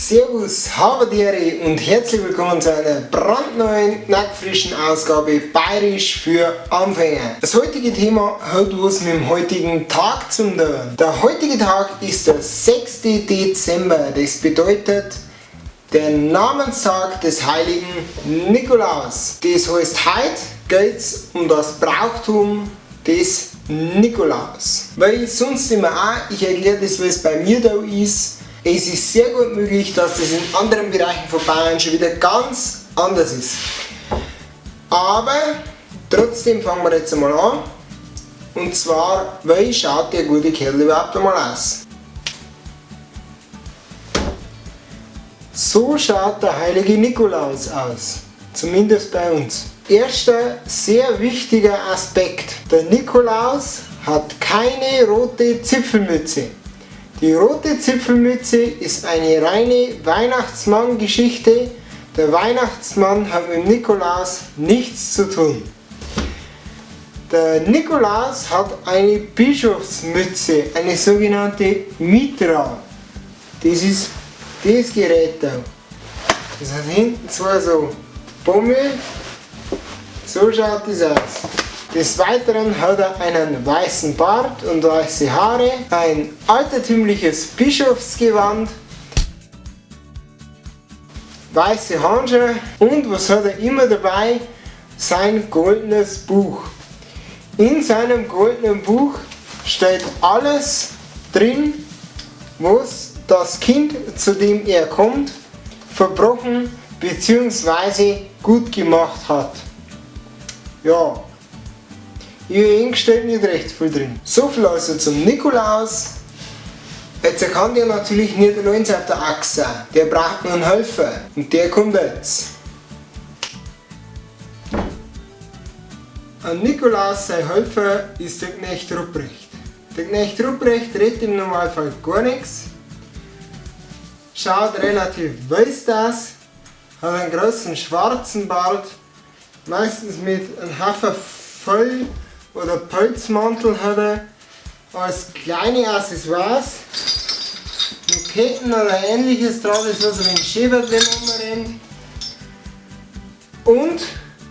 Servus, Habediere und herzlich willkommen zu einer brandneuen, knackfrischen Ausgabe Bayerisch für Anfänger. Das heutige Thema hat was mit dem heutigen Tag zu tun. Der heutige Tag ist der 6. Dezember. Das bedeutet der Namenstag des heiligen Nikolaus. Das heißt, heute geht's um das Brauchtum des Nikolaus. Weil sonst immer auch, ich erkläre das, was bei mir da ist. Es ist sehr gut möglich, dass das in anderen Bereichen von Bayern schon wieder ganz anders ist. Aber trotzdem fangen wir jetzt einmal an. Und zwar, wie schaut der gute Kerl überhaupt einmal aus? So schaut der heilige Nikolaus aus. Zumindest bei uns. Erster sehr wichtiger Aspekt. Der Nikolaus hat keine rote Zipfelmütze. Die rote Zipfelmütze ist eine reine Weihnachtsmann-Geschichte. Der Weihnachtsmann hat mit dem Nikolaus nichts zu tun. Der Nikolaus hat eine Bischofsmütze, eine sogenannte Mitra. Das ist das Gerät da. Das hat hinten zwar so Bummel, so schaut das aus. Des Weiteren hat er einen weißen Bart und weiße Haare, ein altertümliches Bischofsgewand, weiße Handschuhe und was hat er immer dabei? Sein goldenes Buch. In seinem goldenen Buch steht alles drin, was das Kind, zu dem er kommt, verbrochen bzw. gut gemacht hat. Ja, ich steht nicht recht viel drin. So viel also zum Nikolaus. Jetzt kann der natürlich nicht allein auf der Achse sein. Der braucht noch einen Helfer. Und der kommt jetzt. An Nikolaus sein Helfer ist der Knecht Ruprecht. Der Knecht Ruprecht redet im Normalfall gar nichts. Schaut relativ weiß aus. Hat einen großen schwarzen Bart. Meistens mit einem Haufen Fell oder Pelzmantel hat er. Als kleine Accessoires. Noch Ketten oder ähnliches drauf, das was ein wenig schäbert, wenn man rumrennt. Und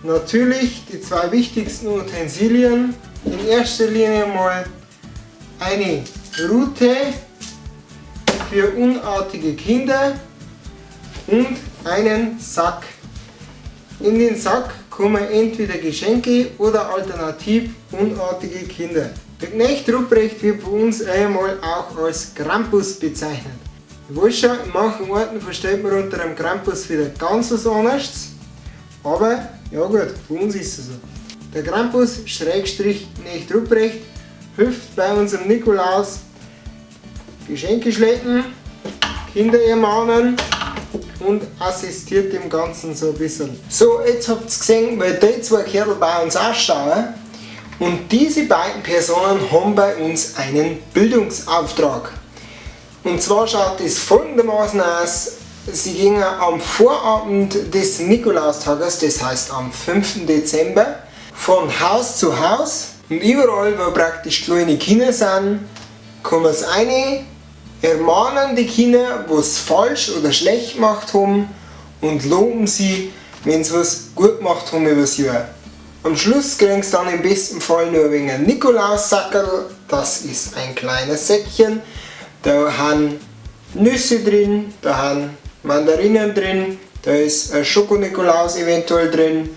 natürlich die zwei wichtigsten Utensilien. In erster Linie mal eine Rute für unartige Kinder und einen Sack. In den Sack kommen entweder Geschenke oder alternativ unartige Kinder. Der Knecht Ruprecht wird bei uns einmal auch als Krampus bezeichnet. Ich weiß schon, in manchen Orten versteht man unter einem Krampus wieder ganz was anderes, aber ja gut, bei uns ist es so. Der Krampus Schrägstrich Knecht Ruprecht hilft bei unserem Nikolaus Geschenke schleppen, Kinder ermahnen und assistiert dem Ganzen so ein bisschen. So, jetzt habt ihr gesehen, weil die zwei Kerl bei uns ausschauen. Und diese beiden Personen haben bei uns einen Bildungsauftrag. Und zwar schaut es folgendermaßen aus. Sie gingen am Vorabend des Nikolaustages, das heißt am 5. Dezember, von Haus zu Haus und überall, wo praktisch kleine Kinder sind, kommen sie rein, ermahnen die Kinder, was falsch oder schlecht gemacht haben und loben sie, wenn sie was gut gemacht haben übers Jahr. Am Schluss kriegen sie dann im besten Fall nur ein wenig Nikolaussackerl, das ist ein kleines Säckchen, da haben Nüsse drin, da haben Mandarinen drin, da ist ein Schoko-Nikolaus eventuell drin,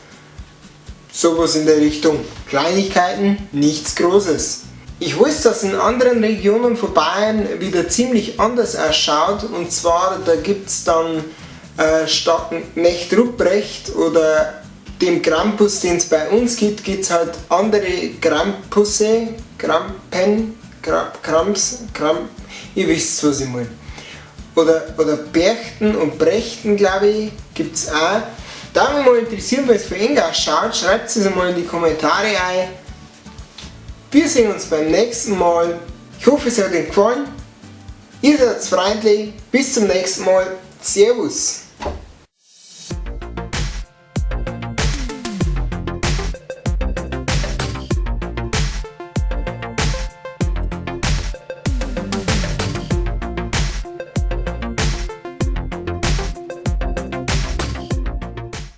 sowas in der Richtung. Kleinigkeiten, nichts Großes. Ich weiß, dass in anderen Regionen von Bayern wieder ziemlich anders ausschaut, und zwar da gibt's dann statt Knecht Ruprecht oder dem Krampus, den es bei uns gibt, gibt's halt andere Krampusse, Krampen, Kramps, Kramp, ihr wisst, was ich mein. Oder Berchten und Brechten, glaub ich, gibt's auch. Da mich mal interessieren, wie es für ihn ausschaut, schreibt es mal in die Kommentare ein. Wir sehen uns beim nächsten Mal. Ich hoffe, es hat euch gefallen. Ihr seid freundlich. Bis zum nächsten Mal. Servus.